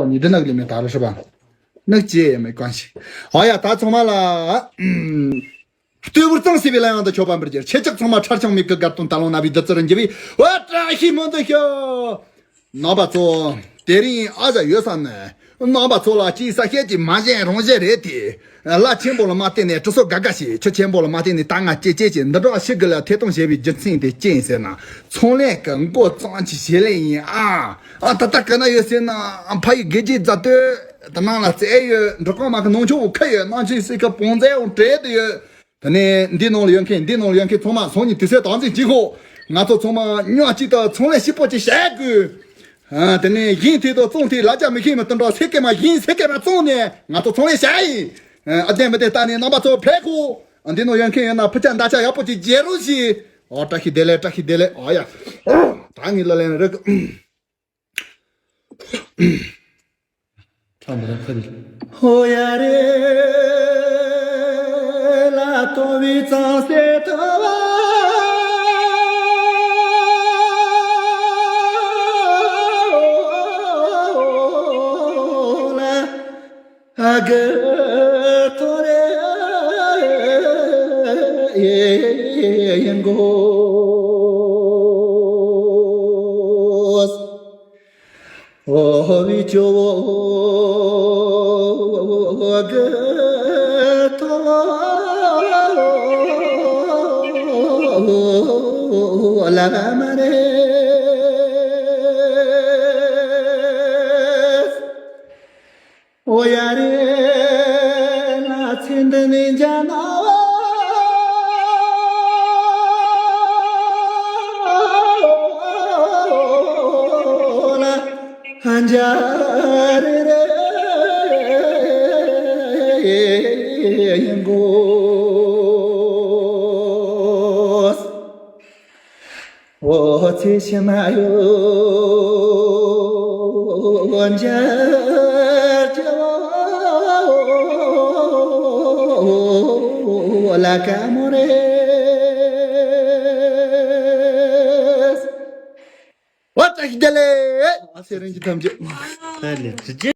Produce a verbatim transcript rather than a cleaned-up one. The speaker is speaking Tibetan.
ཉི་ཟླ་ནག་ལི་མེ་ད་རུ་ཧྲི་བ། ནག་ཅེ་མེ་ཀོན་ཤི། ཨ་ཡ་ད་ཚང་མ་ལ། ལྟོས་བུར་གཙང་སྲིད་པའི་ལ་ཡང་དུ་མཆོད་པ་འབུལ་རྒྱུར་ཁྱེད་ཅག་ཚང་མ་ཁྲར་ཆང་མིག་གི་དགར་དོན་ད་ལོང་ན་བའི་བདུད་རྩི་རུ་འགྱུར་བའི་འོ་བཀྲ་ཤིས་སྨོན་འདུན་ཤོག་རྣམ་པ་ཚོ། དེ་རིང་ཨ་ཟ་ཡོད་ས་ནས་རྣམ་པ་ཚོ་ལ་ཅིག་ས་བཤད་ཀྱི་མ་བཞེངས་རང་བཞེངས་རེད་དེ། བླ་ཆེན་པོ་ལ་མ་བརྟེན་ནས་གྲི་སོ་དགའ་དགའ་བྱེད། ཆུ་ཆེན་པོ་ལ་མ་བརྟེན་ནས་ད་ང་ཅེ་ཅེ་བྱེད། འདི་འདྲ་ཞིག་གི་ལ་ཐད་གཏོང་བྱས་པའི་རྒྱུ་མཚན་དེ་ཅི་ཡིན་ཟེར་ན། ཚོང་ལས་ཀྱི་མགོ་གཙང་གྱི་བྱེད་ལས་ཡིན་ཨ། ཨ་ད་ལྟ་ག་ན་ཡོད་ཟེར་ན། ཕ་ཡི་དགེ་རྒྱས་མཛའ་སྟོད་དུ་ནང་ལ་བཙལ་ཡོད། འབྲི་གོང་མ་གི་ནང་ཆོག་ཁ་ཡོད། ནང་ཆེན་སྲིད་ཁ་བོང་རྫས་འོང་བྲེལ་དུ་ཡོད། དེ་ནས་འདི་ནང་ལ་ཡོད་མཁན་འདི་ནང་ལ་ཡོད་མཁན་ཚང་མ་སང་ཉིན་དུས་ཚོད་དམ་འཛིན་གྱིས་ཤོག་ང་ཚོ་ཚང་མ་མཉམ་གཅིག་ཏུ་ཚོང་ལས་སྐྱིད་པོ་ཅིག་བྱ་དགོས། ཨ། དེ་ནས་ཞིང་དེ་དང་གཙང་དེ་ལ་རྒྱ་མི་ཤེས་མི་དུ་འདྲ་སེ་ཀེ་མ་ཞིང་སེ་ཀེ་མ་གཙང་ནས་ང་ཚོ་ཚོང་ལས་བྱ་ཡིན། ཨ། བདེན་མི་བདེན་ལྟ་ནས་རྣམ་པ་ཚོ་ཕེབས་ཤོག་འདི་ནང་ཡོད་མཁན་ཡོད་ན་ཕུ་ཆ་མདའ་ཆ་ཡག་པོ་ཅིག་རྒྱལ་རོགས་ཞིག་ཨོ་བཀྲ་ཤིས་བདེ་ལེགས། བཀྲ་ཤིས་བདེ་ལེགས། ཨོ་ཡ། ད་ངས་ལ་ལན་རིག་ཁྲ་མོ་དང་ཁ་རི། ཧོ་ཡ་རེ་ལ་ཏོ་བི་ཙང་སེ་ཐོ་བ་ལ་ཨ་གེ་ཐོ་རེ་ཡེ་ཡེ་གོ། ཨོ་བི་ཅོ་བོ་གི་ཐོ་ལ་མ་རེ། ཨོ་ཡ་རེ་ལ་ཚེ་འདི་ནས་འཇའ་ན་ལ། ཧན་ཇ་རེ་རེ་ཡིན་གོ། འོ་ཚེ་ཕྱི་མ་ཡོད་འཇར་ཇ་ལ་ཀ་མོ་རེ། ཨོ་བཀྲ་ཤིས་བདེ་ལེགས། ཨ་ཚེ་རིང་གི་ཐམས་ཅད། ད་ལས་ཙི་ཙི།